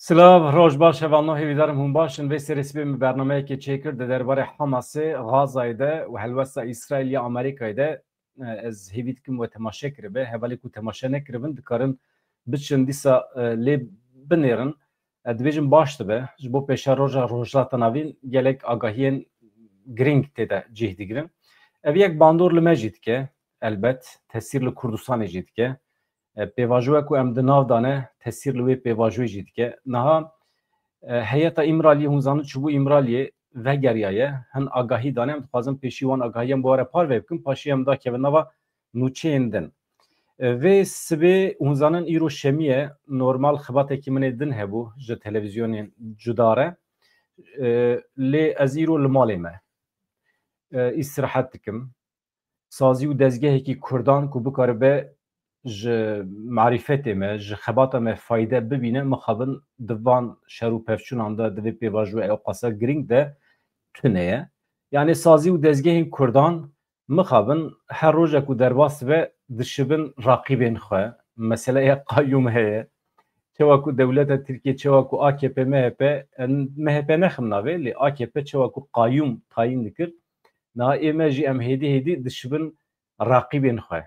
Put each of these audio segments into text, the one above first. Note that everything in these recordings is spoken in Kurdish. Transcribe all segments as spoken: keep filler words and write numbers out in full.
Silav, roj baş hevalno, hêvîdarim hûn baş in. Vê serê sibê min bernameyekê çêkir di derbarê Hamasê, Gazayê de û helwesta Îsraîl ya Amerîkayê de. E, ez hêvî dikim we temaşe kiribe. Hevalê ku temaşe nekiribin dikarin biçin dîsa, e, lê binêrin. E, dibêjim baş dibe. Ji bo pêşeroja Rojhilata Navîn gelek agahiyên girîng tê de cih digirin. Ev yek bandor li me jî dike, elbet, tesîr li Kurdistanê jî dike. E, pêvajoya ku em di nav de ne, tesîr li wê pêvajoyê jî dike. Niha, e, heyeta Îmraliyê, hûn zanin çûbû Îmraliyê, vegeriyaye, hin agahî dane, em dixwazin pêşî wan agahiyan bi we re parve bikin, paşê em dakevin nava nûçeyên din. E, vê sibê, hûn zanin îro şemî ye, normal xibatekî min ê din hebû ji televîzyonên cuda re. E, lê ez îro li malê me, e, îstirahet dikim. Sazî û dezgehekî Kurdan ku bikaribe ji marîfetê me, ji xebata me fayde bibîne, mixabin di van şer û pevçûnan de, di vê pêvajoya ewqasa girîng de tune ye. Yanî sazî û dezgehên Kurdan mixabin her rojek ku derbas dibe, dişibin raqîbên xwe. Meseleya qayûm heye. Çawa ku dewleta Tirkiye, çawa ku A K P, M H P, en, M H P nexim navê, lê A K P çawa ku qayûm tayîn dikir, niha ê me jî em hêdî hêdî dişibin raqîbên xwe.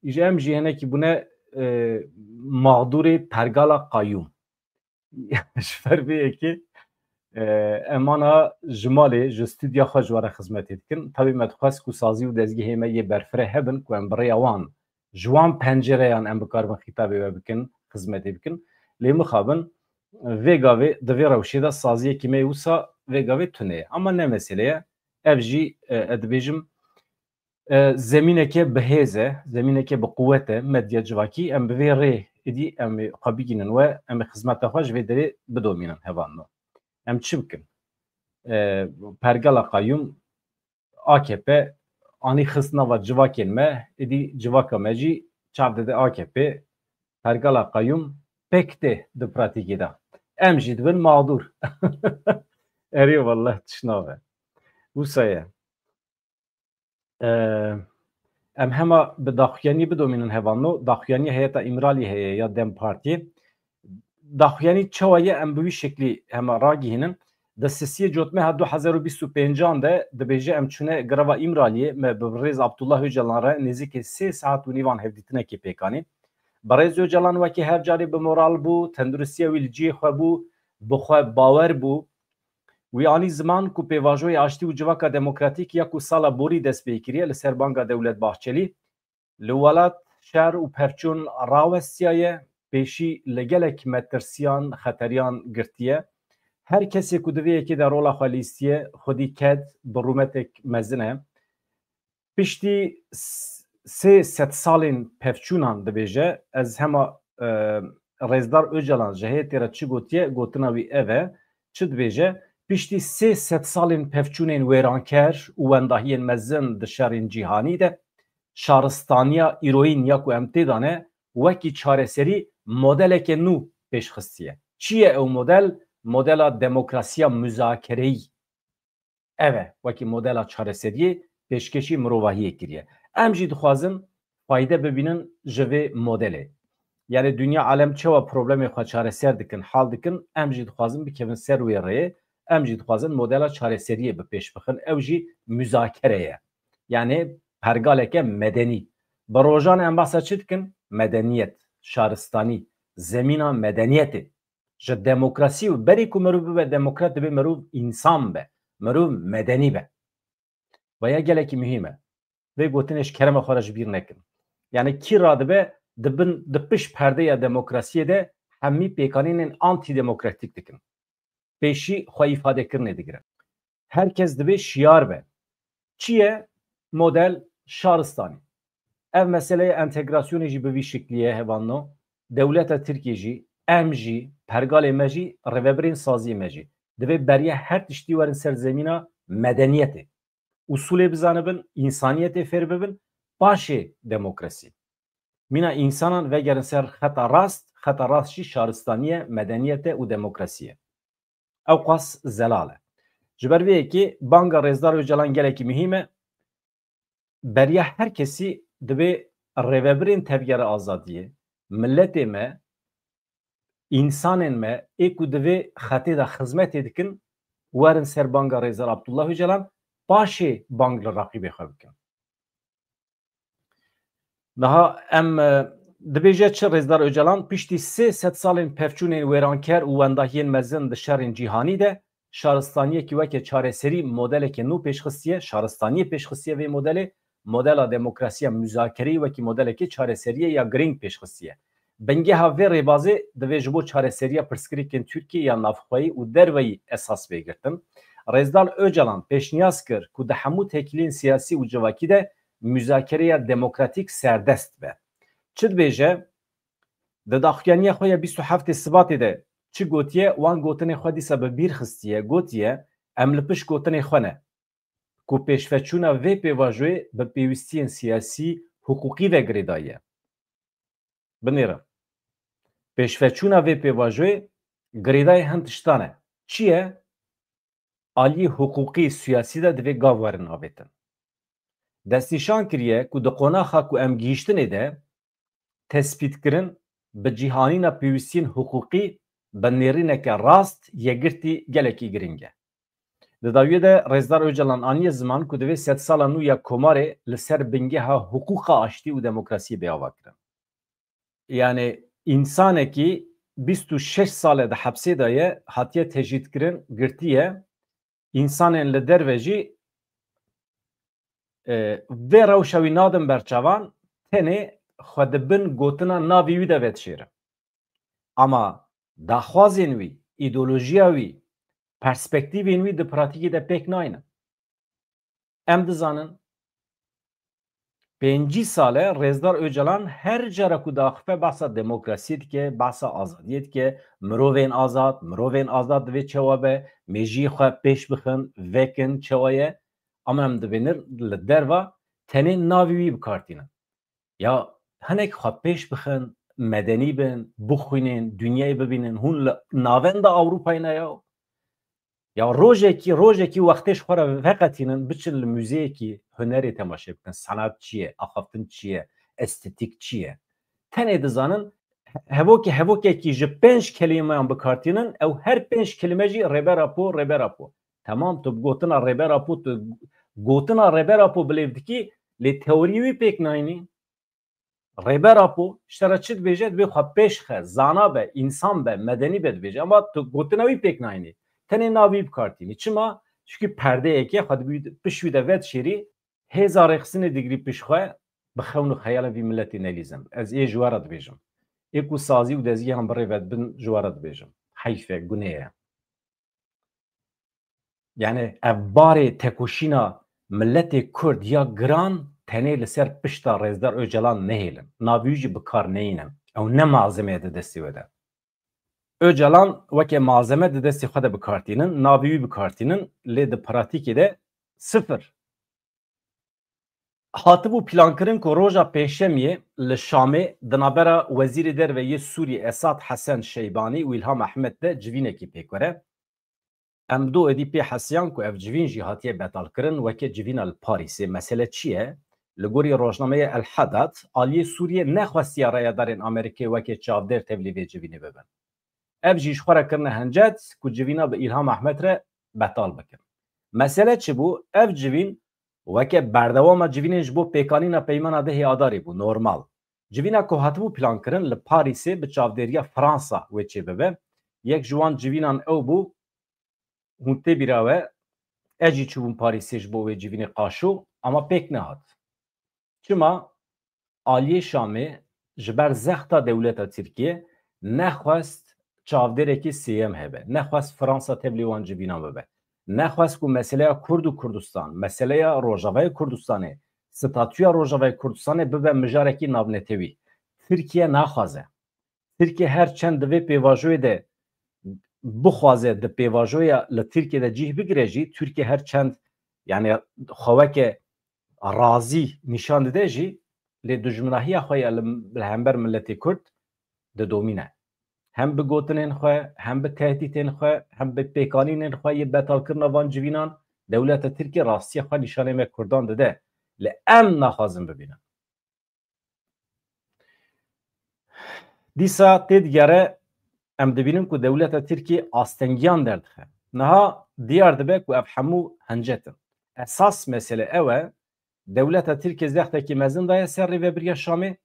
Îja em jî hinekî bûne, e, mağdûrê pergala qayûm. Ji ber vê yekê, e, em ana ji malê, ji stûdya xwe ji we re xizmetê dikin. Tabî me dixwest ku sazî û dezgehê me yê berfireh hebin ku em bi rêya wan ji wan pencereyan em bikaribin xîtabê we bikin, xizmetê bikin. Lê mixabin vê gavê di vê rewşê de saziyekî me yê wisa vê gavê tune ye. Ama ne mesele ye. Ev jî, e, ez dibêjim, e, zemîneke bi hêz e, zemîneke bi quwet e, medya civakî. Em bi vê rê êdî em ê xwe bigînin we, em ê xizmeta xwe ji vê derê bidomînin hevalno. Em çi bikin? E, pergala qayûm A K P anî xist nava civakên me, êdî civaka me jî çav dide A K P, pergala qayûm pêk tê di pratîkê de. Em jî dibin mağdûr. Erê wallah tişt nabe. Wisa ye. E, em hema bi daxuyanî bidomînin hevalno. Daxuyanî heyeta Îmralî heye ya DEM Partiyê. Daxuyanî çawa ye, em bi wî şeklî hema ragihînin. Di sisiyê Cotmeha du hezar û bîst û pêncan de dibêje, em çûne greva Îmraliyê, me bi birêz Abdullah Ocalan re nêzîkî sê saet û nîvan hevdîtinekê pêk anî. Birêz Ocalan wekî her carê bi moral bû, tenduristiya wî li cihê xwe bû, bi xwe bawer bû. Wî anî ziman ku pêvajoyê aştî û civaka demokratîk ya ku sala borî dest pê kiriye li ser banga Dewlet Bahçelî, li welat şer û pevçûn rawestiyaye, pêşî li gelek metirsiyan, xeteriyan girtiye. Her kesê ku di vê yekê de rola xwe lîstiye, xwedî ked bi rûmetek mezin e. Piştî s-, sê sed salên pevçûnan dibêje, ez hema, e, Rêzdar Ocalan ji heyetê re çi gotiye, gotina wî ev e, çi dibêje? Piştî sê sed salên pevçûnên wêranker û wendahiyên mezin di şerên cîhanî de, şaristaniya îroyîn ya ku em tê de ne, wekî çareserî modeleke nû pêş xistiye. Çi ye ew model? Modela demokrasiya muzakereyî. Ev e, wekî modela çareseriyê pêşkêşî mirovahiyê kiriye. Em jî dixwazin fayde bibînin ji vê modelê. Yanî dinya alem çawa problemê xwe çareser dikin, hal dikin, em jî dixwazin bikevin ser wê rêyê, em jî dixwazin modela çareseriyê bi pêş bixin, ew jî muzakere ye. Yanî pergaleke medenî. Bi rojan em behsa çi dikin? Medeniyet, şaristanî, zemîna medeniyetê. Ji demokrasî û berî ku mirov bibe demokrat, divê mirov însan be, mirov medenî be. Ve ya gelekî muhîm e. Vê gotinê ji kerema xwe re ji bîr nekin. Yanî kî radibe di bin, di pişt perdeya demokrasiyê de hemî pêkanînên antîdemokratîk dikin. Pêşî xwe îfadekirinê digirin. Her kes divê şiyar be. Çi ye? Model şaristanî. Ev meseleya entegrasyonê jî bi vî şiklî ye, hevalno. Dewleta Tirkiyê jî, em jî, pergalê me jî, rêvebirên saziyê me jî divê beriya her tiştî werin ser zemîna medeniyetê. Usulê bizanibin, însaniyetê fêr bibin, paşê demokrasî. Mîna însanan vegerin ser xeta rast, xeta rast jî şaristaniye, medeniyete û demokrasiye. Ew qas zelal e. Ji ber vê yekê banga Rêzdar Ocalan gelekî muhîm e. Beriya her kesî divê rêvebirên tevgera azadiyê, miletê me, Însanên me ê ku di vê xetê de xizmetê dikin, werin ser banga Rêzdar Abdullah Ocalan, paşê bang li reqîbê xwe bikin. Niha em, e, dibêje çi Rêzdar Ocalan? Piştî sê sed salên pevçûnên wêranker û wendahiyên mezin di şerên cîhanî de, şaristaniyekî weke çareserî modeleke nû pêşxistiye, şaristaniyê pêşxistiye vê modelê, modela demokrasiya muzakereyî wekî modelekê çareseriyê ya girîng pêşxistiye. Bingeha vê rêbazê divê ji bo çareseriya pirsgirêkên Tirkiyê ya navxweyî û derveyî esas bê girtin. Rêzdar Ocalan pêşniyaz kir ku di hemû têkiliyên siyasî û civakî de muzakereya demokratîk serdest be. Çi dibêje? Di daxuyaniya xwe ya bîst û heftê Sibatê de çi gotiye, wan gotinê xwe dîsa bi bîr xistiye, gotiye, em li pişt gotinê xwe ne, ku pêşveçûna vê pêvajoyê bi pêwîstiyên siyasî, hiqûqî ve girêdayî ye. Binêrin. Pêşveçûna vê pêvajoyê girêdayî hin tiştan e. Çi ye? Aliyê hiqûqî, siyasî de divê gav werin avêtin. Destnîşan kiriye ku di qonaxa ku em gihîştinê de, tespîtkirin bi cîhanîna pêwîstiyên hiqûqî bi nêrîneke rast yekgirtî gelekî girîng e. Di dawiyê de Rêzdar Ocalan aniye ziman ku divê sedsala nû ya Komarê li ser bingeha hiqûqa aştî û demokrasiyê bê avakirin. Yani, însanekî bîst û şeş sal e di hepsê de ye, hatiye tecrîdkirin, girtî ye. Însanên li derve jî, e, vê rewşa wî nadin ber çavan, tenê xwe di bin gotina navê wî de vedişêrin. Ama daxwazên wî, îdeolojiya wî, perspektîvên wî di pratîkê de pêk naynin. Em dizanin, pêncî sal e Rêzdar Ocalan her cara ku diaxife behsa demokrasiyê dike, behsa azadiyê dike, mirovên azad, mirovên azad divê çawa be, mêjiyê xwe pêş bixin, vekin, çawa ye. Ama em dibînin li derva tenê navê wî bi kar tînin. Ya hinek xwe pêş bixin, medenî bin, bixwînin, dinyayê bibînin. Hûn li navenda Ewropayê ne ya. Ya rojekî, rojekî wextê ji xwe re veqetînin, biçin li muzeyekî hunerê temaşe bikin. Sanat çi ye? Axaftin çi ye? Estetîk çi ye? Tenê dizanin, hevokê, hevokekî ji pênc kelimeyan bi kar tînin, ew her pênc kelime jî Rêber Apo, Rêber Apo. Temam, tu bi gotina Rêber Apo, tu gotina Rêber Apo bilêv dikî, lê teorî wî pêk nayînî. Rêber Apo ji te re çi dibêje? Dibê xwe pêş xe, zana be, însan be, medenî be dibêje. Ama tu gotina wî pêk nayînî. Tenê navê wî bi kar tînî. Çima? Çimkî perdeyeke xwe dibî pişt wî de vedişêrî, hêza rêxistinê digirî pişt xwe, bi xewn û xeyalên vî miletî nelîzin. Ez ê ji we re dibêjim. Ê ku sazî û dezgehan bi rê ve dibin, ji we re dibêjim. Heyf e, gunê ye. Yani ev barê tekoşîna miletê Kurd ya giran tenê li ser pişta Rêzdar Ocalan nehêlin. Navê wî jî bi kar neyînin. Ew ne malzeme ye di destê we de. Ocalan weke malzeme di destê xwe de bi kar tînin, navê wî bi kar tînin, lê di pratîkê de sifir. Hatibû plankirin ku roja Pêncşemiyê li Şamê di navbera Wezîrê Derve yê Sûriyê Esad Hesen Şeybanî û Îlham Ehmed de civînekî pêk were. Em do êdî pê hesiyan ku ev civîn jî hatiye betalkirin weke civîna li Parîsê. Mesele çi ye? Li gorî rojnameya El Haddad, aliyê Sûriyê nexwestiye rayedarên Amerîkê weke çavdêr tevlî vê civînê bibin. Ev jî ji xwe re kirine hincet ku civîna bi Îlham Ehmed re betal bikin. Mesele çi bû? Ev civîn weke berdewama civînên ji bo pêkanîna peymana dehê Adarê bû, normal. Civîna ku hatibû plankirin li Parîsê bi çavdêriya Fransa wê çêbibe. Yek ji wan civînan ew bû, hûn tê bîra we, ez jî çûbûm Parîsê ji bo wê civînê qaşo, ama pêk nehat. Çima? Aliyê Şamê ji ber zexta dewleta Tirkiye nexwest çavdêrekî sêyem hebe. Nexwest Fransa tevlî wan civînan bibe. Nexwest ku meseleya Kurd û Kurdistan, meseleya Rojavayê Kurdistanê, statûya Rojavayê Kurdistanê bibe mijarekî navnetewî. Tirkiye naxwaze. Tirkiye her çend di vê pêvajoyê de bixwaze di pêvajoya li Tirkiye de cih bigire jî, Tirkiye her çend, yani, xwe weke razî nîşan dide jî, lê dijminahiya xwe ya li, li hember miletê Kurd didomîne. Hem bi gotinên xwe, hem bi tehdîtên xwe, hem bi pêkanînên xwe yê betalkirina van civînan, dewleta Tirkiye rastiya xwe nîşanê me Kurdan dide. Lê em naxwazin bibînin. Dîsa tê digere em dibînin ku dewleta Tirkiyê astengiyan derdixe. Niha diyar dibe ku ev hemû hincet in. Esas mesele ew e, dewleta Tirkiyê zextekî mezin daye ser rêvebiriya Şamê,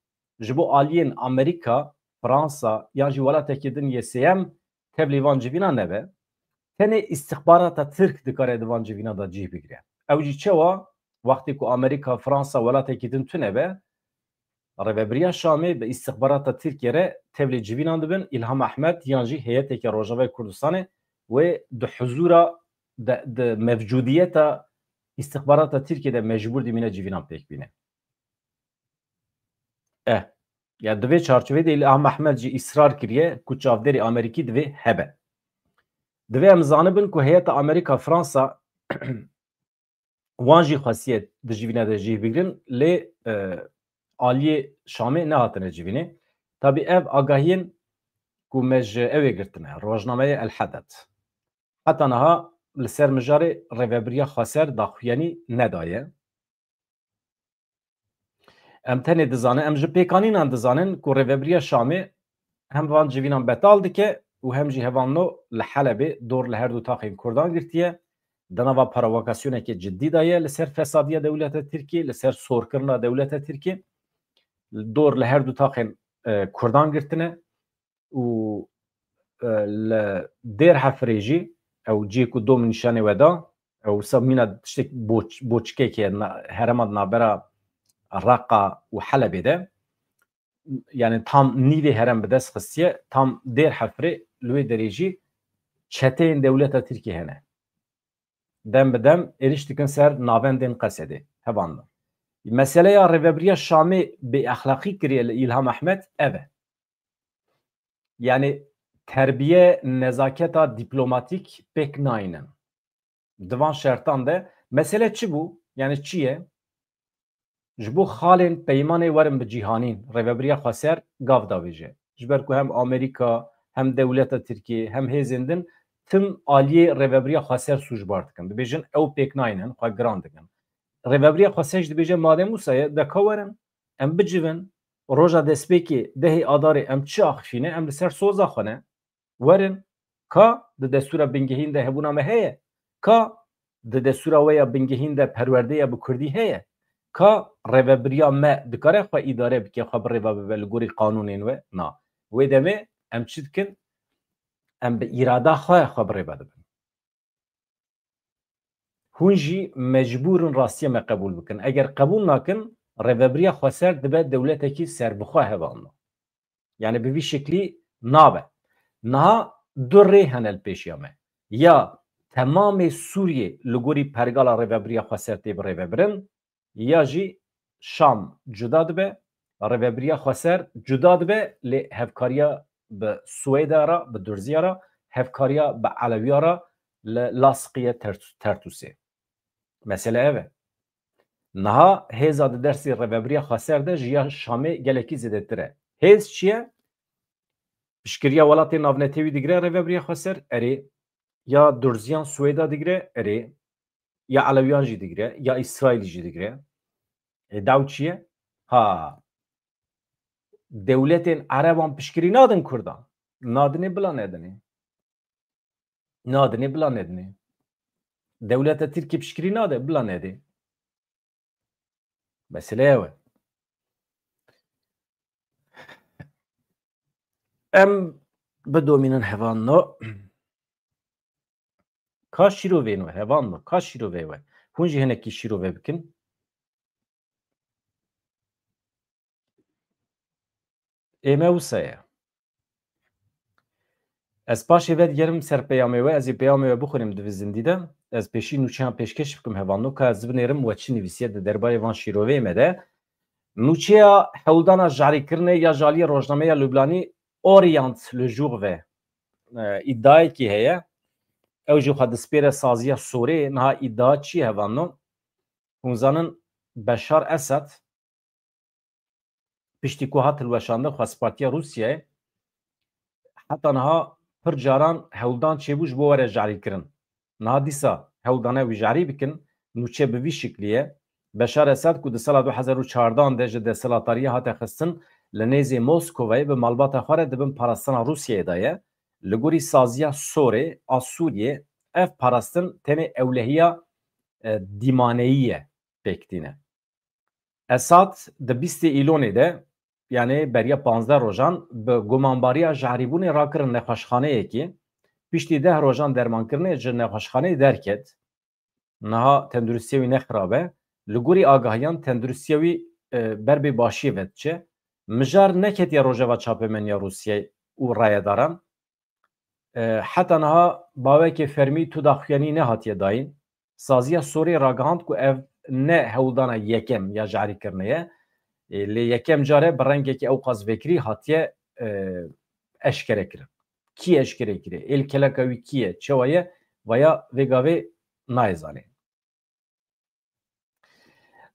ji bo aliyên Amerîka, Fransa yan jî welatekî din yê sêyem tevlî van civînan nebe. Tenê îstixbarata Tirk dikare di van civînan de cih bigire. Ew jî çawa? Wextê ku Amerîka, Fransa, welatekî din tune be, rêvebiriya Şamê bi îstixbarata Tirkiyê re tevlî civînan dibin. Îlham Ehmed yan jî heyeteke Rojavayê Kurdistanê wê di huzûra, di, di mevcûdiyeta îstixbarata Tirkiyê de mecbûr dimîne civînan pêk bîne. Eh, ya di vê çarçoveyê de Îlham Ehmed jî îsrar kiriye ku çavdêrê Amerîkî divê hebe. Divê em zanibin ku heyeta Amerîka, Fransa wan jî xwestiye di civîna de cih bigrin, lê, e, aliyê Şamê nehatine civînê. Tabî ev agahiyên ku me ji ew ê girtine, rojnameyê El Heded. Heta niha li ser mijarê rêvebiriya xweser daxuyanî nedaye. Em tenê dizanin, em ji pêkanînan dizanin ku rêvebiriya Şamê hem van civînan betal dike û hem jî hevalno li Helebê dor li her du taxên Kurdan girtiye. Di nava provokasyoneke cidî de ye li ser fesadiya dewleta Tirkiyê, li ser sorkirina dewleta Tirkiyê. Dor li her du taxên, e, Kurdan girtine û, e, li Dêr Hefirê jî ew cihê ku dom nîşanê we da, ew wisa mîna tiştek boç-, boçikek heye, na-, herêma di navbera Reqa û Helebê de. Yani tam nîvê herêm bi dest xistiye, tam Dêr Hefirê li wê derê jî çeteyên dewleta Tirkiyê hene. Dem bi dem êrîş dikin ser navendên Qesedê. Hevalno. Meseleya rêvebiriya Şamê bêexlaqî kiriye li Îlham Ehmed ev e. Yani terbiye, nezaketa dîplomatîk pêk nayînin. Di van şertan de mesele çi bû? Yani çi ye? Ji bo xalên peymanê werin bi cîhanîn, rêvebiriya xweser gav davêje. Ji ber ku hem Amerîka, hem dewleta Tirkiyê, hem hêzên din tim aliyê rêvebiriya xweser sûcbar dikin. Dibêjin ew pêk nayînin, xwe giran dikin. Rêvebiriya xweser jî dibêje madem wisa ye, de ka werin, em bicivin, roja destpêkê dehê Adarê em çi axifîne, em li ser soza xwe ne. Werin, ka di destûra bingehîn de hebûna me heye? Ka di destûra we ya bingehîn de perwerdeya bi kurdî heye? Ka rêvebiriya me dikare xwe îdare bike, xwe bi rêva bibe li gorî qanûnên we? Na. Wê demê em çi dikin? Em bi îrada xwe xwe bi rêva dibin. Hûn jî mecbûr in rastiya me qebûl bikin. Eger qebûl nakin, rêvebiriya xweser dibe dewletekî serbixwe hevalno. Yani bi vî şeklî nabe. Niha du rê hene li pêşiya me. Ya temamê Sûriyê li gorî pergala rêvebiriya xweser tê birêvebirin, ya jî Şam cuda dibe, rêvebiriya xweser cuda dibe, lê hevkariya bi Swêda re, bi Durziya re, hevkariya bi Elewiya re li Lasiqiye Tert-, Tertûsê. Mesele ev e. Niha hêza di dersê rêvebiriya xweser de ji ya Şamê gelekî zêdetir e. Hêz çi ye? Piştgiriya welatê navnetewî digire rêvebiriya xweser? Erê. Ya Durziyan Swêda digire? Erê. Ya Elewiyan jî digire, ya Îsraîlî jî digire. Ê, daw çi ye? Ha. Dewletên Ereban piştgirî nadin Kurdan. Nadinê bila nedinê. Nadinê bila nedinê. Dewleta Tirkî piştgirî nade, bila nedê. Mesele ew e. Em bidomînin hevalno. Ka şîrovên we, hevalno, ka şîrovê we. Hûn jî hinekî şîrove bikin. Ê me wisa ye. Ez paşê vedigerim ser peyamê we, ez ê peyamê we bixwînim di vî zindî de. Ez pêşî nûçeyan pêşkêş bikim hevalno, ka ez binêrim we çi nivîsiye di derbarê van şîroveyê me de. Nûçeya hewldana jarîkirinê ya ji aliyê rojnameya Lubnanî Orient Le Jour ve, e, îdiayekî heye. Ew jî xwe dispêre saziya sorê. Niha îdia çi ye hevalno? Hûn zanin Beşar Esed piştî ku hat hilweşandin xwezpartiya Rûsyayê, heta niha pir caran hewldan çêbû ji bo were jarîkirin. Niha dîsa hewldane wî jarî bikin, nûçe bi vî şiklî ye. Beşar Esed ku di sala du hezar û çardan de ji desthilatdariyê hate xistin, li nêzê Moskovayê bi malbata xwe re di bin parastina Rûsyayê de ye. Li gorî saziya sorê a Sûriyê ev parastin tenê ewlehiya, e, dîmaneyî ye pêk tîne. Esad di bîstê Îlonê de, yanî beriya panzdeh rojan, bi gumanbariya jehrîbûnê rakirin nexweşxaneyekî. Piştî deh rojan dermankirinê ji nexweşxaneyê derket. Niha tenduristiya wî ne xirab e. Li gorî agahiyan tenduristiya wî, e, ber bê başiyê ve diçe. Mijar neketiye rojeva çapemeniya Rûsiyê û rayedaran. E, heta niha bawekê fermî tu daxuyanî nehatiye dayîn. Saziya Sorê ragihand ku ev ne hewldana yekem ya jehrîkirinê ye. E, lê yekem car e bi rengekî ewqas vekirî hatiye, e, eşkere kirin. Kî eşkere kiriye? Êl keleka wî kî ye? Çawa ye? Vaya vê gavê nayê zanîn.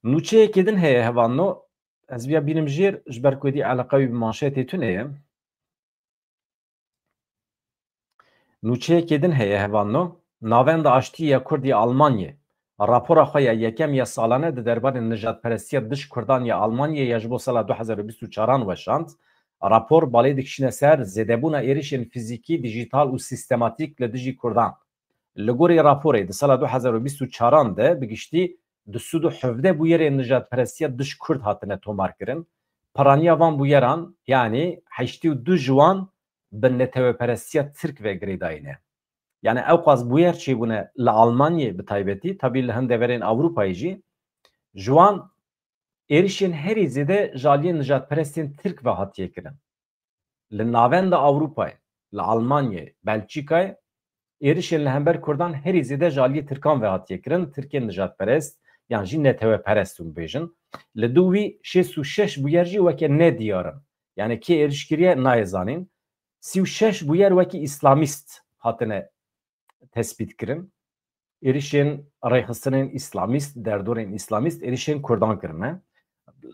Nûçeyekê din heye hevalno, ez viya bînim jêr, ji ber ku êdî eleqa wî bi manşetê tune ye. Nûçeyekê din heye hevalno, Navenda Aştiyê ya Kurd ya Almanyê rapora xwe ya yekem ya salane di derbarê nijadperestiya dij Kurdan ya Almanyê ya ji bo sala du hezar û bîst û çaran weşand. Rapor balê dikişîne ser zêdebûna êrişên fîzîkî, dijîtal û sîstematîk li dijî Kurdan. Li gorî raporê di sala du hezar û bîst û çaran de bi giştî du sed û hevdeh bûyerên nijadperestiya dij Kurd hatine tomarkirin. Piraniya van bûyeran, yanî heştê û du ji wan bi neteweperestiya Tirk ve girêdayî ne. Yanî ewqas bûyer çêbûne li Almanyê bi taybetî, tabî li hin deverên Ewropayê jî, ji wan êrişên herî zêde ji aliyê nijadperestên Tirk ve hatiye kirin. Li navenda Ewropayê, li Almanyayê, Belçîkayê, êrişên li hember Kurdan herî zêde ji aliyê Tirkan ve hatiye kirin, Tirkên nijadperest yan jî neteweperest hûn bêjin. Li dû wî şêst û şeş bûyer jî weke nediyar in. Yanî kê êriş kiriye nayê zanîn. Sî û şeş bûyer wekî îslamîst hatine tespît kirin. Êrişên rêxistinên îslamîst, derdorên îslamîst êrişên Kurdan kirine.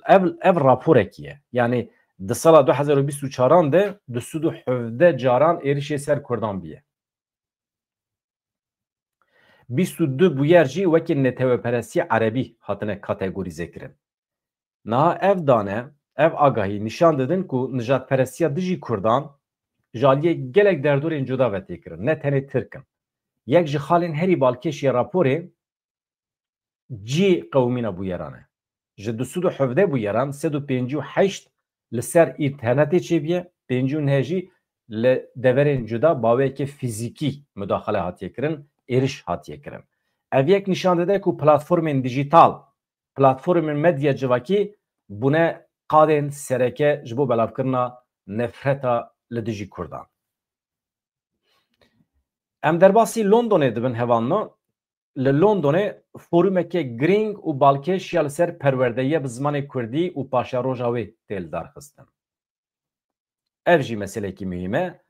Ev, ev raporekî ye. Yanî di sala du hezar û bîst û çaran de du sed û hevdeh caran êrişê ser Kurdan biye. Bîst û du bûyer jî wekî neteweperestiya erebî hatine kategorîze kirin. Niha ev dane, ev agahî nîşan didin ku nijadperestiya dijî Kurdan ji aliyê gelek derdorên cuda ve tê kirin, ne tenê Tirk in. Yek ji xalên herî balkêş yê raporê cî qewimîna bûyeran e. Ji du sed û hevdeh bûyeran, sed û pêncî û heşt li ser înternetê çêbûye, pêncî û neh jî li deverên cuda baweyeke fîzîkî mudaxale hatiye kirin, êriş hatiye kirin. Ev yek nîşan dide ku platformên dijîtal, platformên medya civakî bûne qadên sereke ji bo belavkirina nefreta li dijî Kurdan. Em derbasî Londonê dibin hevalno. Li Londonê forumeke girîng û balkêş ya li ser perwerdeyiya bi zimanê Kurdî û paşeroja wê tê lidarxistin. Ev jî meselekî muhîm e.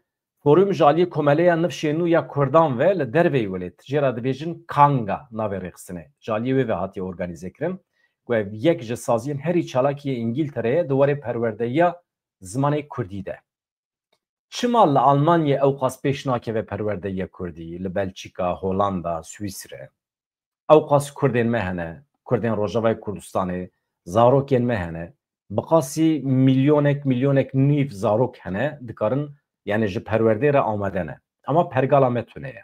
Forum ji aliyê Komeleya Nifşên Nû ya Kurdan ve li derveyî welêt, jê re dibêjin Kanga navê rêxistinê, ji aliyê wê ve hatiye organîze kirin, ku ev yek ji saziyên herî çalakî yê Îngîltereyê di warê perwerdeyiya zimanê Kurdî de. Çima li Almanyê ewqas pêş nakeve perwerdeyiya Kurdî, li Belçîka, Holanda, Swîsre? Ewqas Kurdên me hene, Kurdên Rojavayê Kurdistanê, zarokên me hene, bi qasî milyonek, milyonek nîv zarok hene, dikarin, yanî ji perwerdê re amade ne. Ama pergala me tune ye.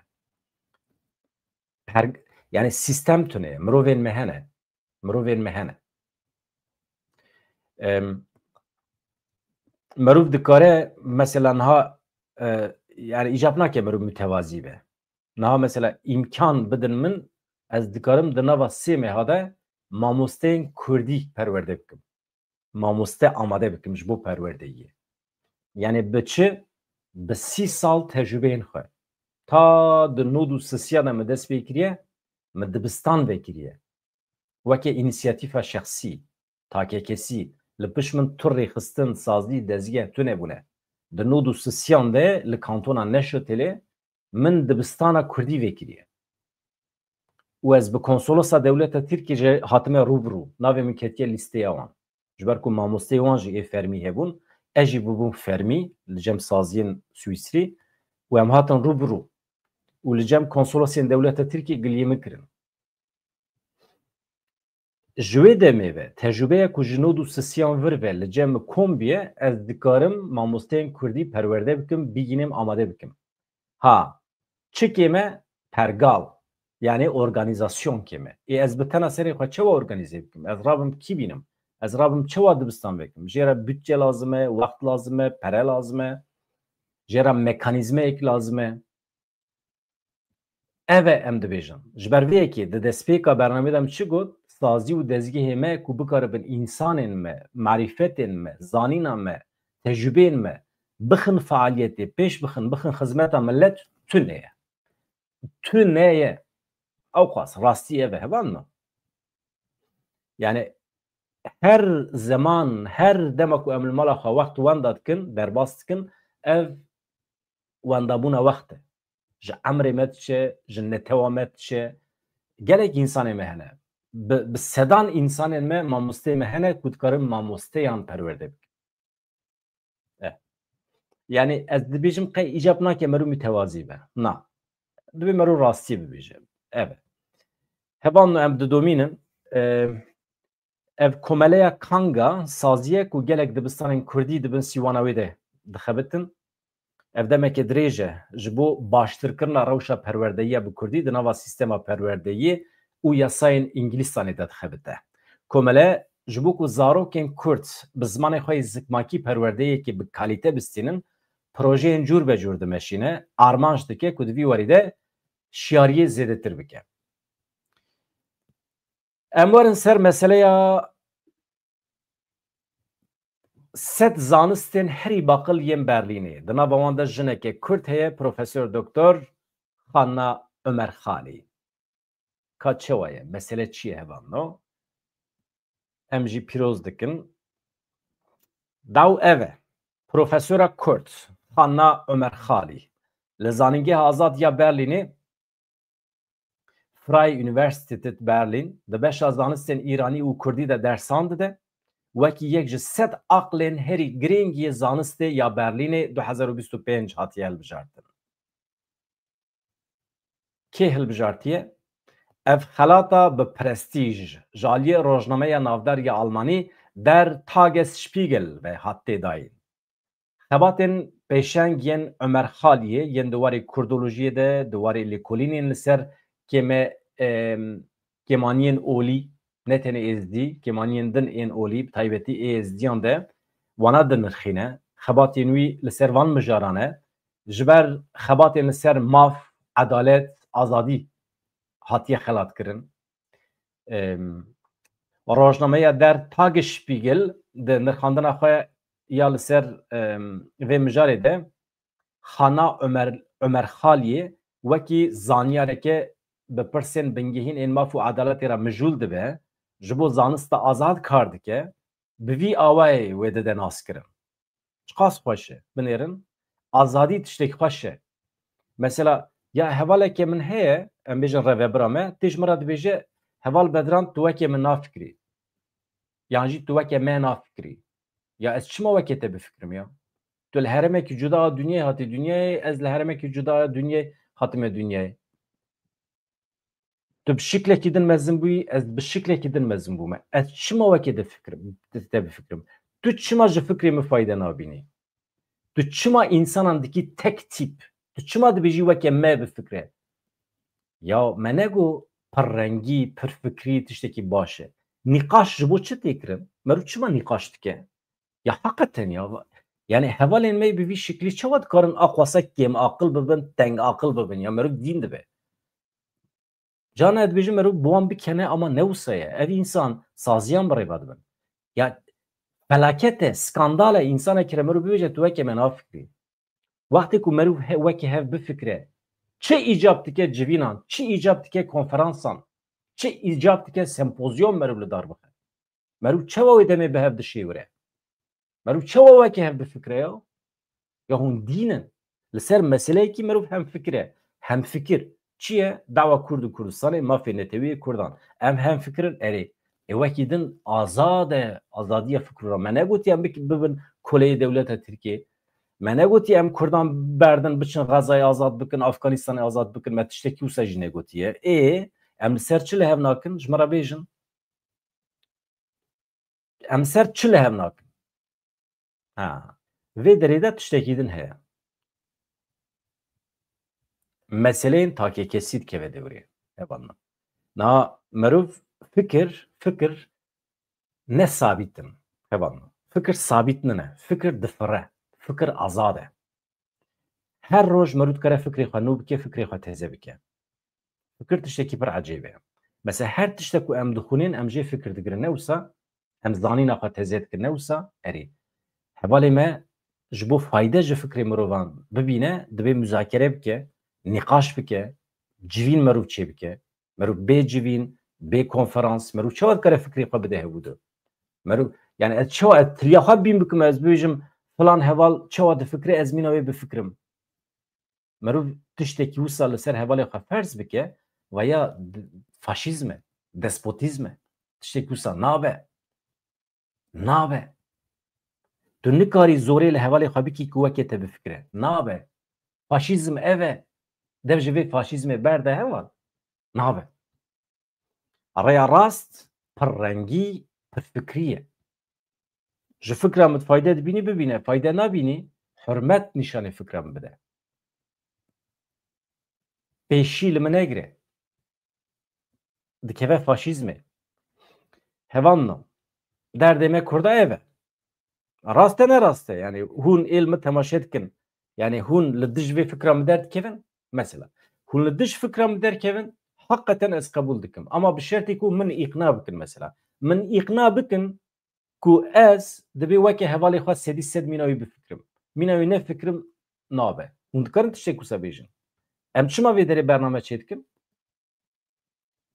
Per-, yanî sîstem tune ye, mirovên me hene. Mirovên me hene. Em, mirov dikare, mesela niha, e, yanî îcab nake mirov mutewazî be. Niha mesela îmkan bidin min, ez dikarim di nava sê meha de mamosteyên Kurdî perwerde bikim. Mamoste amade bikim ji bo perwerdeyiyê. Yanî bi çi? Bi sî sal tecrûbeyên xwe. Ta di nod û sisiya de min dest pê kiriye, min dibistan vekiriye. Weke înîsiyatîfa şexsî, takekesî, li pişt min tu rêxistin, sazî, dezgeh tune bûne. Di nod û sisiyan de li kantona Neşotelê min dibistana Kurdî vekiriye. Û ez bi konsolosa dewleta Tirkiyê jî hatime rû bi rû. Navê min ketiye lîsteya wan. Ji ber ku mamosteyê wan jî ê fermî hebûn, ez jî bûbûm fermî li cem saziyên Swîsrî û em hatin rû bi rû. Û li cem konsolosên dewleta Tirkiyê giliyê min kirin. Ji wê demê ve tecrûbeya ku ji nod û sisiyan vir ve li cem min kom bûye, ez dikarim mamosteyên Kurdî perwerde bikim, bigihînim, amade bikim. Ha, çi kêm e? Pergal. Yani organizasyon kêm e. Ê ez bi tena serê xwe çawa organize bikim? Ez rabim kî bînim? Ez rabim çawa dibistan vekim? Jê re bütçe lazim e, wext lazim e, pere lazim e. Jê re mekanîzmeyek lazim e. Ev e em dibêjin. Ji ber vê yekê di destpêka bernamê de em çi got? Sazî û dezgehê me ku bikaribin însanên me, marîfetên me, zanîna me, tecrûbeyên me bixin fealiyetê, pêş bixin, bixin xizmeta millet, tune ye. Tune ye. Ew qas rastî ev e, hevalno. Yani her zeman, her dema ku em li mala xwe wext wenda dikin, derbas dikin, ev wendabûna wext e. Ji emrê me diçe, ji netewa me diçe. Gelek însanê me hene. Bi, bi sedan însanên me, mamosteyê me hene ku dikarin mamosteyan perwerde bikin. E. Yani ez dibêjim qey îcab nake mero mütevazî be. Na. Dibê mero rastiyê bibêje. Evet. Hevalno em didomînin. E, ev komeleya Kanga saziye ku gelek dibistanên Kurdî di bin sîwana wê de dixebitin. Ev demeke dirêj e ji bo baştirkirina rewşa perwerdeyiya bi Kurdî di nava sîstema perwerdeyiyê û yasayên Îngilîstanê de dixebite. Komele ji bo ku zarokên Kurd bi zimanê xwe yê zikmakî perwerdeyekê bi kalîte bistînin, projeyên cûr be cûr dimeşîne, armanc dike ku di vî warî de şiyariyê zêdetir bike. Em werin ser meseleya sed zanistên herî baqil yên Berlînê. Di nava wan de jineke Kurd heye, Profesor Doktor Xanna Ömer Xalî. Ka çawa ye? Mesele çi ye hevalno? Em jî pîroz dikin. Daw ev e. Profesora Kurd, Xanna Ömer Xalî, li Zanîngeha Azad ya Berlînê, Freie Universität Berlin, di beşa zanistên Îranî û Kurdî de dersan dide, wekî yek ji sed aqlên herî girîng yê zanistê ya Berlînê du hezar û bîst û pênc hatiye hilbijartin. Kê hilbijartiye? Ev xelata bi prestîj ji aliyê rojnameya navdar ya Almanî Der Tagesspiegel ve hat têdayîn. Xebatên pêşeng yên Ömer Xaliyê yên di warê kurdolojiyê de, di warê lêkolînên li ser kême, em, kêmaniyên olî, ne tenê êzdî, kêmaniyên din ên olî, bi taybetî ê êzdiyan de, wana dinirxîne. Xebatên wî li ser van mijaran e. Ji ber xebatên li ser maf, edalet, azadî hatiye xelatkirin. Em, rojnameya Der Tagesspiegel di nirxandina xwe ya li ser, em, vê mijarê de Xana Ömer, Ömer Xaliyê wekî zanyareke bi pirsên bingehîn ên maf û edaletê re mijûl dibe, ji bo zanista azad kar dike, bi vî awayê wê dide naskirin. Çiqas xweş e. Binêrin, azadî tiştek xweş e. Mesela, ya hevaleke min heye, em bêjin revebira me, tê ji min re dibêje, "Heval Bedran, tu weke min nafikirî." Yan jî, "Tu weke me nafikirî." Ya ez çima weke te bifikirim ya? Tu li heremekî cuda a dinyayê hatî dinyayê, ez li heremekî cuda a dinyayê hatime dinyayê. Tu bi şiklekî din mezin bûyî, ez bi şiklekî din mezin bûme. Ez çima weke de fikirim, te, te bifikirim? Tu çima ji fikrê min fayde nabînî? Tu çima însanan dikî tek tîp? Tu çima dibêjî weke me bifikre? Ya me nego pirrengî, pirfikrî tiştekî baş e. Nîqaş ji bo çi tê kirin? Mero çima nîqaş dike? Ya heqeten ya. Yani hevalên me bi vî şiklî çawa dikarin aqwasa kêm aqil bibin, teng aqil bibin? Ya mero dîn dibe. Carna ez dibêjim mero bi wan bikene ama ne wisa ye. Ev însan saziyan bi rê ve dibin. Ya felaket e, skandal e, însanekî re mero bibêje tu weke me nafikirî. Wextê ku mero he-, weke hev bifikire, çi îcab dike civînan, çi îcab dike konferansan, çi îcab dike sempozyum mero li dar bixe. Mero çawa wê demê bi hev dişêwire? Mero çawa weke hev bifikire ya? Ya hûn dîn in. Li ser meseleyekî mero hemfikir e. Hemfikir çi ye? Dawa Kurd û Kurdistanê, mafê netewî yê Kurdan. Em hemfikir in, erê. Ê wekî din azad e, azadiya fikr û ra. Me negotiye em bik-, bibin koleyê dewleta Tirkiyê. Me negotiye em Kurdan berdin biçin Xezayê azad bikin, Afganistanê azad bikin. Me tiştekî wisa jî negotiye. Ê, em li ser çi li hev nakin? Ji min re bêjin. Em ser çi li hev nakin? Ha. Vê derê de tiştekî din heye. meseleyên takekesî dikeve dewrê. Hevalno. Na merov fikir, fikir ne sabît in. Hevalno. Fikir sabît nine. Fikir difire. Fikir azad e. Her roj merû dikare fikrê xwe nû bike, fikrê xwe teze bike. Fikir tiştekî pir ecêb e. Mesela her tiştek ku em dixwînin, em jê fikir digirin. Ne wisa, em zanîna xwe teze dikin. Ne wisa, erê. Hevalê me ji bo fayde ji fikrê mirovan bibîne, divê muzakere bike, nîqaş bike, civîn merûv çê bike. Merûv bê civîn, bê konferans, merûv çawa dikare fikrê xwe bide hevû de? Merûv, yani ez çawa, ez tiliya xwe bîn bikim, ez bibêjim, filan heval çawa difikire, ez mîna wê bifikirim. Merûv tiştekî wisa li ser hevalê xwe ferz bike, veya d-, faşîzm e, despotîzm e. Tiştekî wisa nabe. Nabe. Tu nikarî zorê li hevalê xwe bikî ku weke te bifikire. Nabe. Faşîzm ev e. Dev ji vê faşîzmê berde heval. Nabe. Rêya rast pir rengî, pir fikrî ye. Ji fikra min fayde dibînî, bibîne, fayde nabînî, hurmet nîşanê fikra min bide. Pêşî li min negire. Dikeve faşîzmê. Hevalno. Derdê me Kurda ev e. Rast e, ne rast e? Yani hûn ê li min temaşe dikin. Yani hûn li dij vê fikra min derdikevin. Mesela. Hûn li dij fikra min derkevin, heqeten ez qebûl dikim. Ama bi şertê ku min îqna bikin mesela. Min îqna bikin ku ez divê weke hevalê xwe sedî sed mîna wî bifikirim. Mîna wî nefikirim nabe. Hûn dikarin tiştek wisa bêjin. Em çima vê derê bername çêdikin?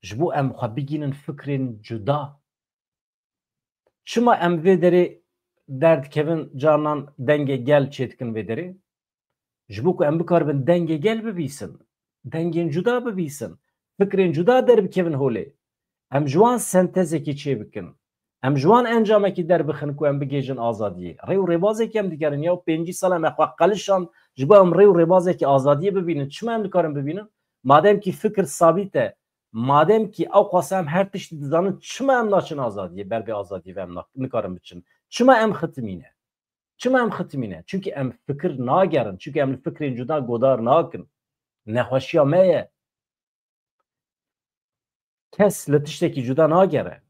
Ji bo em xwe bigînin fikrên cuda. Çima em vê derê derdikevin, carinan dengê gel çêdikin vê derê? Ji bo ku em bikaribin dengê gel bibîsin, dengên cuda bibîsin, fikrên cuda derbikevin holê. Em ji wan sentezekî çêbikin. Em ji wan encamekî derbixin ku em bigihêjin azadiyê. Rê û rêbazekî em digerin. Ya pêncî sal em xwe qelişand ji bo em rê û rêbazekî azadiyê bibînin. Çima em dikarin bibînin? Madem kî fikir sabît e, madem kî ew xwasa em her tiştî dizanin, çima em naçin azadiyê, ber vê azadiyê ve em na-, nikarin biçin? Çima em xitimîne? Çima em xitimîne? Çimkî em fikir nagerin, çimkî em li fikrên cuda godar nakin. Nexweşiya me ye. Kes li tiştekî cuda nagere.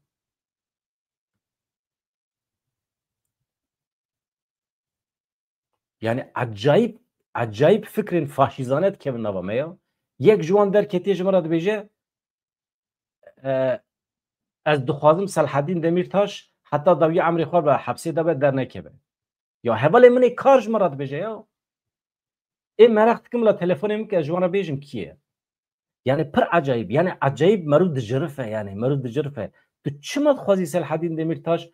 Yani ecayîb, ecayîb fikrên faşîzane dikevin nava me ya. Yek ji wan derketiye ji me re dibêje, e, ez dixwazim Selhedîn Demîrtaş heta dawiya emrê xwe be hepsê de be dernekeve. Ya hevalê min ê kar ji me re dibêje ya. Ê meraq dikim la telefonê min ke ji wan re bêjim kî ye. Yani pir ecayîb, yani ecayîb merû dicirife, yani merû dicirife. Tu çima dixwazî Selhedîn Demîrtaş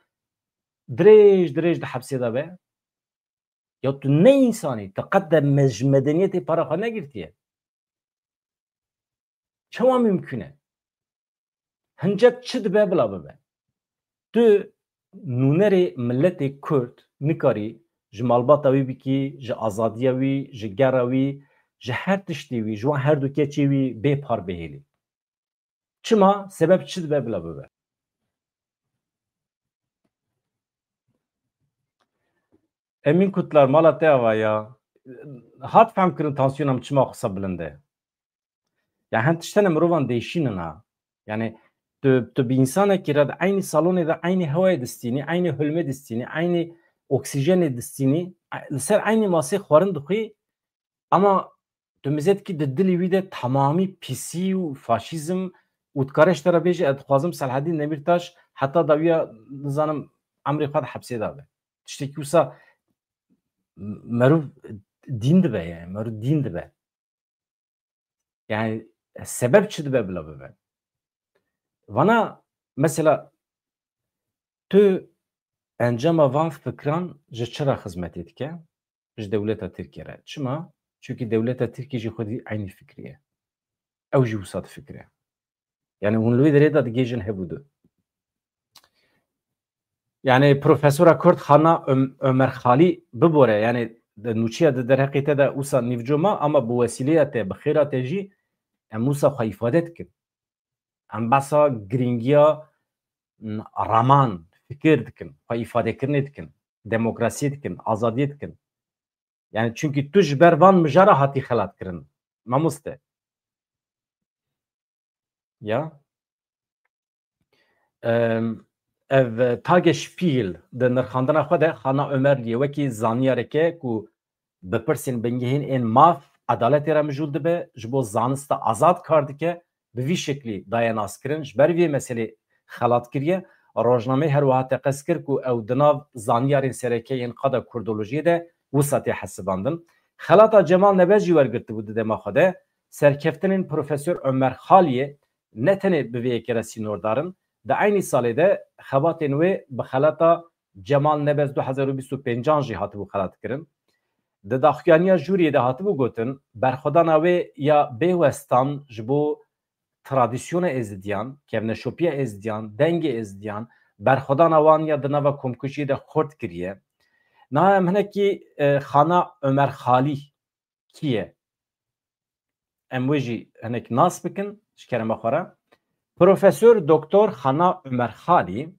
dirêj dirêj di hepsê de be? Ya tu ne însanî, tu qet de me-, ji medeniyetê para xwe negirtiye. Çawa mimkun e? Hincet çi dibe bila bibe. Tu nûnerê miletê Kurd nikarî ji malbata wî bikî, ji azadiya wî, ji gera wî, ji her tiştê wî, ji wan her du keçê wî bê par bihêlî. Çima? Sebeb çi dibe bila bibe? Emîn Kutlar, mala te ava ya. Hat fehmkirin tansiyona min çima xwisa bilind e. Ya hin tiştene mirovan değişînin ha. Yani tu, tu bi însanekî re di eynî salonê de eynî hewayê distînî, eynî hulmê distînî, eynî oksîjenê distînî, li ser eynî masê xwarin dixwî, ama tu mizetkî di dilî wî de temamî pîsî û faşîzm û dikare ji te re bêje, ez dixwazim Selhedîn Demîrtaş heta dawiya, nizanim, emrê xwe di hepsê de be. Tiştekî wisa merûv dîn dibe, yani merûv dîn dibe. Yani sebeb çi dibe bila bibe? Vana mesela tu encama van fikran ji çi re xizmetê dike? Ji dewleta Tirkiye re. Çima? Çunkî dewleta Tirkiye jî xwedî eynî fikrî ye. Ew jî wisa difikire. Yani hûn li wê derê de digihêjin hevû du. Yani Profesora Kurd Xana Ö-, Ömer Xalî bibore, yani di nûçiya di derheqê te de wisa nîvco ma, ama bi wesîleya te, bi xêra te jî em wisa xwe îfade dikin. Em behsa girîngiya, m, raman, fikir dikin, xwe îfadekirinê dikin, demokrasiyê dikin, azadiyê dikin. Yani çunkî tu ji ber van mijara hatî xelatkirin. Mamoste. Ya. Em, ev Tagesspiegel di nirxandina xwe de Xana Omerliyê wekî zanyareke ku bi pirsên bingehîn ên maf, edaletê re mijûl dibe, ji bo zanista azad kar dike, bi vî şeklî daye naskirin. Ji ber vê meselê xelat kiriye. Rojnameyê her wiha teqez kir ku ew di nav zanyarên sereke yên qada kurdolojiyê de wisa tê hesibandin. Xelata Cemal Nebez jî wergirtibû di dema xwe de. Serkeftinên Profesor Omer Xaliyê ne tenê bi vê yekê re sînordar in, di eynî salê de xebatên wê bi xelata Cemal Nebez du hezar û bîst û pêncan jî hatibû xelatkirin. Di daxuyaniya jûriyê de hatibû gotin, berxwedana wê ya bêwestan ji bo tradisyona Êzidiyan, kevneşopiya Êzidiyan, dengê Êzidiyan, berxwedana wan ya di nava komkujiyê de xurt kiriye. Niha em hinekî, e, Xana Omer Xalî kî ye? Em wê jî hinek nas bikin, ji kerema xwe re. Profesor Doktor Xana Omer Xalî,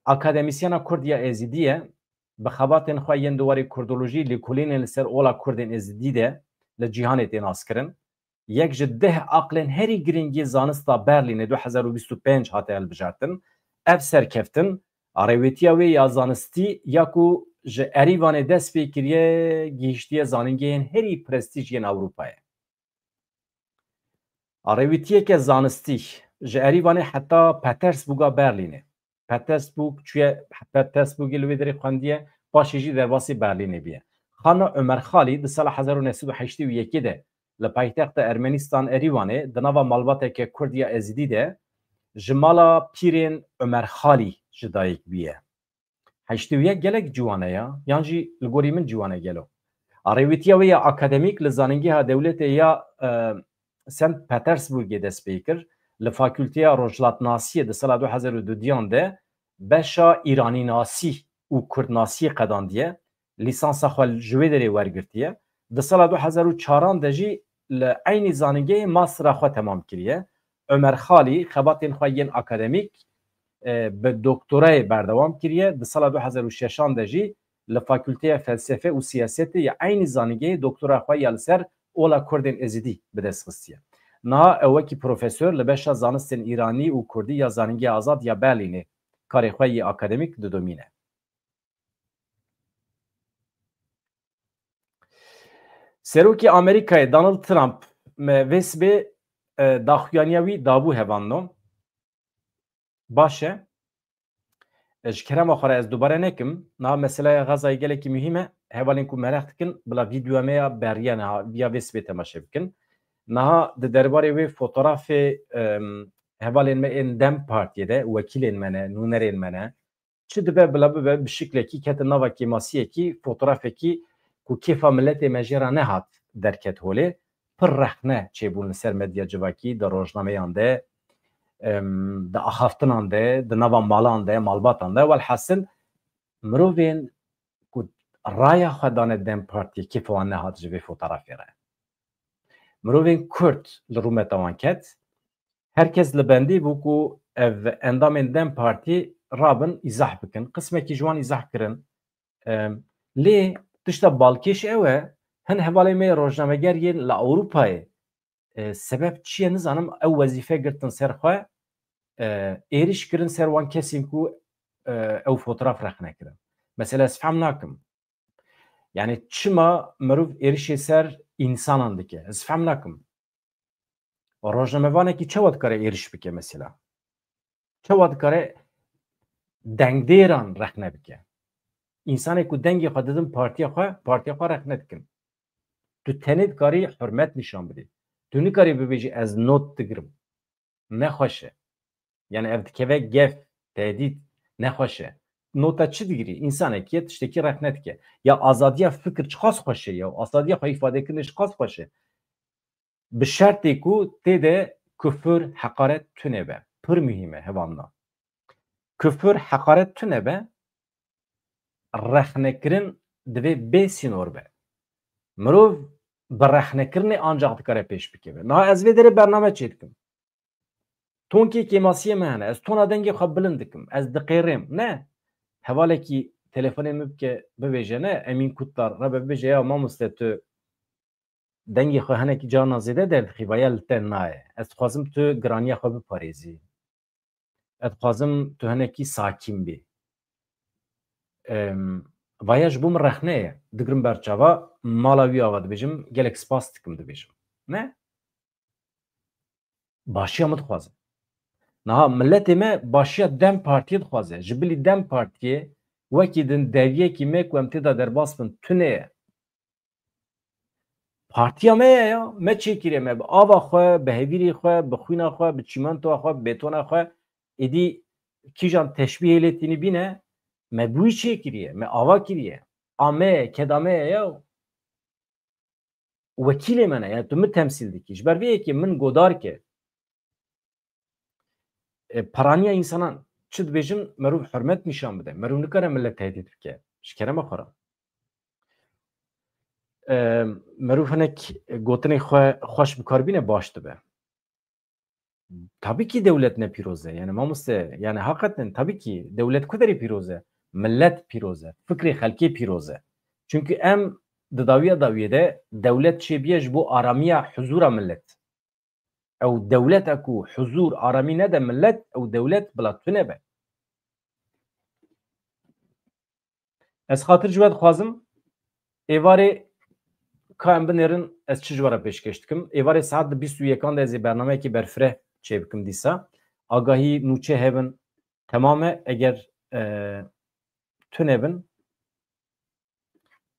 akademîsyena Kurd ya Êzidî ye, bi xebatên xwe yên di warê kurdolojî lêkolînên li ser ola Kurdên Êzidî de li cîhanê tê naskirin. Yek ji deh aqlên herî girîng yê zanista Berlînê du hezar û bîst û pênc hate hilbijartin. Ev serkeftin, a rêwîtiya wê ya zanistî ya ku ji Erîvanê dest pê kiriye, gihîştiye zanîngehên herî prestîj yên Ewropayê. A rêwîtiyeke zanistî ji Erîvanê heta Petersburga Berlînê. Petersburg çûye, Petersburgê li wê derê xwendiye, paşê jî derbasî Berlînê bûye. Xana Omer Xalî di sala hezar û neh sed û heştê û yekê de li paytexta Ermenistan Erîvanê di nava malbateke Kurd ya Êzidî de ji mala pîrên Omer Xalî ji dayik bûye. Heştê û yek gelek ciwane ya, yan jî li gorî min ciwane gelo. A rêwîtiya wê ya akademîk li Zanîngeha Dewletê ya, e, Sent Petersburgê dest pê kir. Li Fakulteya Rojhilatnasiyê di sala du hezar û dudiyan de beşa Îranînasî û Kurdnasiyê qedandiye. Lîsansa xwe ji wê derê wergirtiye. Di sala du hezar û çaran de jî li eynî zanîngehê mastera xwe temam kiriye. Omer Xalî xebatên xwe yên akademîk, e, bi doktorayê berdewam kiriye. Di sala du hezar û şeşan de jî li Fakulteya Felsefe û Siyasetê ya eynî zanîngehê doktora xwe ya li ser ola Kurdên Êzidî bi dest xistiye. Niha ew wekî profesor li beşa zanistên Îranî û Kurdî ya Zanîngeha Azad ya Berlînê karê xwe yê akademîk didomîne. Serokê Amerîkayê Donald Trump me vê sibê, e, daxuyaniya wî dabû hevalno. Baş e. E, ji kerema xwe re ez dubare nekim. Niha meseleya Xezayê gelekî muhîm e. Hevalên ku mereq dikin, bila vîdeoya me ya beriya niha, ya vê sibê temaşe bikin. Niha di derbarê wê fotografê, em, hevalên me ên DEM Partiyê de, wekîlên me ne, nûnerên me ne, çi dibe bila bibe bi şiklekî ketin nava kêmasiyekî, fotografekî ku kêfa miletê me jê re nehat derket holê, pir rexne çêbûn li ser medya civakî, di rojnameyan de, em, di axaftinan de, di nava malan de, malbatan de. Welhasil mirovên ku raya xwe dane DEM Partiyê kêfa wan nehat ji vê fotografê re. Mirovên Kurd li rûmeta wan ket. Her kes li bendê bû ku ev endamên DEM Partî rabin îzah bikin. Qismekî ji wan îzah kirin. Em, lê tişta balkêş ew e, hin hevalên me rojnameger yên li Ewropayê, e, sebeb çi ye nizanim, ew wezîfe girtin ser xwe, e, êriş kirin ser wan kesên ku, e, ew fotoğraf rexne kirin. Mesela ez fehm nakim. Yani çima mirov êrişê ser însanan dike? Ez fehm nakim. Rojnamevanekî çawa dikare êriş bike mesela? Çawa dikare dengdêran rexne bike? Însanê ku dengê xwe didin partiya xwe, partiya xwe rexne dikin. Tu tenê dikarî hurmet nîşan bidî. Tu nikarî bibêjî ez not digirim. Nexweş e. Yani ev dikeve gef, tehdît, nexweş e. Nota çi digirî? Însanekî ye, tiştekî rexne dike. Ya azadiya fikir çiqas xweş e ya, azadiya xwe îfadekirinê çiqas xweş e. Bi şertê ku tê de kufur, heqaret tune be. Pir muhîm e hevalna. Kufur, heqaret tune be, rexnekirin divê bê sînor be. Mirov bi rexnekirinê ancaq dikare pêş bikeve. Niha ez vê derê bername çêdikim. Tonkê kêmasiyê me hene. Ez tona dengê xwe bilind dikim. Ez diqêrêm. Ne. Hevalekî telefonê min bike, bibêje, ne. Emîn Kutlar, rebe bibêje, ya mamoste tu dengê xwe hinekî carna zêde derdixî, vaya li te nayê. Ez dixwazim tu giraniya xwe biparêzî. Ez dixwazim tu hinekî sakîn bî. Em, vaya ji bo min rexne ye. Digirim ber çava, mala wî ava dibêjim, gelek spas dikim dibêjim. Ne? Başiya min dixwaze. Niha miletê me başiya DEM Partiyê dixwaze. Ji bilî DEM Partiyê wekî din deriyekî me ku em tê de derbas bin tune ye. Partiya me ye ya. Me çêkiriye, me bi ava xwe, bi hevîrê xwe, bi xwîna xwe, bi çîmentoya xwe, bi bêtona xwe, êdî kîjan teşbîhê lê tînî bîne, me bi wî çêkiriye, me ava kiriye. A me ye, keda me ye ya. Wekîlê me ne, yani tu min temsîl dikî. Ji ber vê yekê min godar ke, e, peraniya însanan çi dibêjin, merûv hurmet nîşan bide. Merûv nikare millet tehdît bike. Ji kerema xwe re. E, merûv hinek gotinê xwe xweş bi kar bîne, baş dibe. Tabii ki dewlet ne pîroz e. Yani mamoste, yani hakikaten tabii ki dewlet ku derê pîroz e? Millet pîroz e. Fikrê xelkê pîroz e. Çünkü em di dawiya dawiyê de dewlet çêbiye ji bo aramiya, huzura millet. Ew dewlet e ku huzur, aramî nede millet, ew dewlet bila tune be. Ez xatir ji we dixwazim, êvarê ka em binêrin, ez çi ji we re pêşkêş dikim? Êvarê saet di bîst û yekan de ez ê bernameyekî berfireh çêbikim dîsa. Agahî nûçe hebin, temam e. Eger, e, tune bin,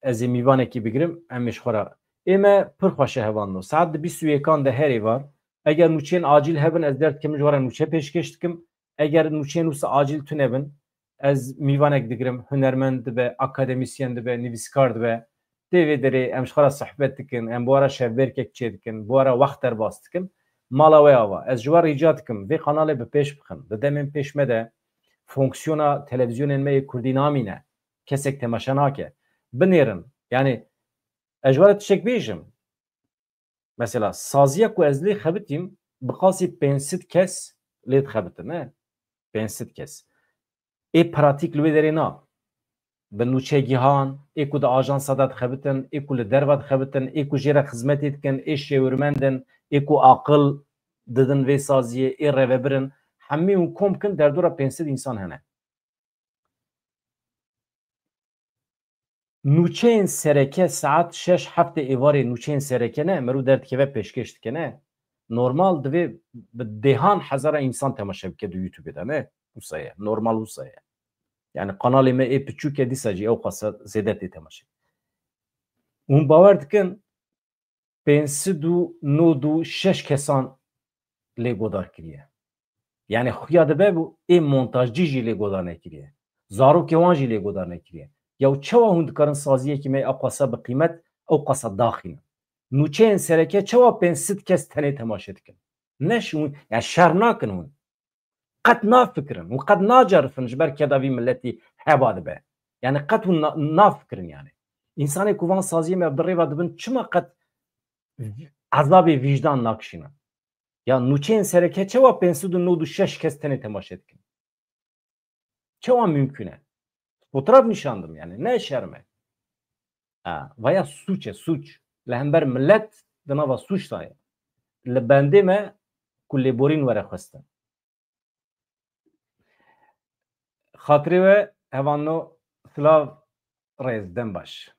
ez ê mîvanekî bigirim, em ê ji xwe re. Ê me pir xweş e hevalno. Saet di bîst û yekan de her êvar, eger nûçeyên acîl hebin, ez derdikim ji we re nûçe pêşkêş dikim. Eger nûçeyên wisa acîl tune bin, ez mîvanek digirim, hunermend dibe, akademisyen dibe, nivîskar dibe. Tê vê derê em ji xwe re sohbet dikin, em bi we re şevbêrkek çêdikin, bi we re wext derbas dikin. Mala we ava. Ez ji we rîca dikim, vê kanalê bi pêş bixin. Di demên pêş me de fonksiyona televîzyonên me yê kurdî namîne. Kesek temaşe nake. Binêrin. Yani, ez ji we re tiştek bêjim. Mesela, saziya ku ez lê xebitîm, bi qasî pênc sed kes lê dixebitin, ne? Pênc sed kes. Ê pratîk li wê derê na. Bi nûçegihan, ê ku di ajansa de dixebitin, ê ku li derve dixebitin, ê ku jê re xizmetê dikin, ê şêwirmend in, ê ku aqil didin vê saziyê, ê rêvebir in, hemî hûn kom bikin, derdora pênc sed însan hene. Nûçeyên sereke saet şeş heftê êvarê nûçeyên sereke ne, merû derdikeve pêşkêş dike ne. Normal divê bi dêhan hezara însan temaşe bike di YouTube de ne. Wisa ye. Normal wisa ye. Yani kanalê me ê piçûk e, dîsa jî ew qasa zêde tê temaşe. Hûn bawer dikin, pênc sed û nod û şeş kesan lê godar kiriye. Yani xuya dibe bû ê montajcî jî lê godar nekiriye. Zarokê wan jî lê godar nekiriye. Ya çawa hûn dikarin saziyekî me ew qasa bi qîmet, ew qasa daxînin? Nûçeyên sereke çawa pênc sed kes tenê temaşe dikin? Ne şi hûn, yani şer nakin hûn. Qet nafikirin. Hûn qet nacerifin ji ber keda vî miletî heba dibe. Yani qet hûn na-, nafikirin yani. Însanê ku van saziyê me bi rêva dibin çima qet ezabê vîjdan nakişînin? Ya nûçeyên sereke çawa pênc sed û nod û şeş kes tenê temaşe dikin? Çawa mümkün e? Fotoğraf nîşandim yani. Ne şerm e? Ha, vaya suç e, suç. Li hember millet di nava suç de ye. Li bendê me ku lêborîn were xwestin. Xatirê we hevalno, silav, rêz, dem baş.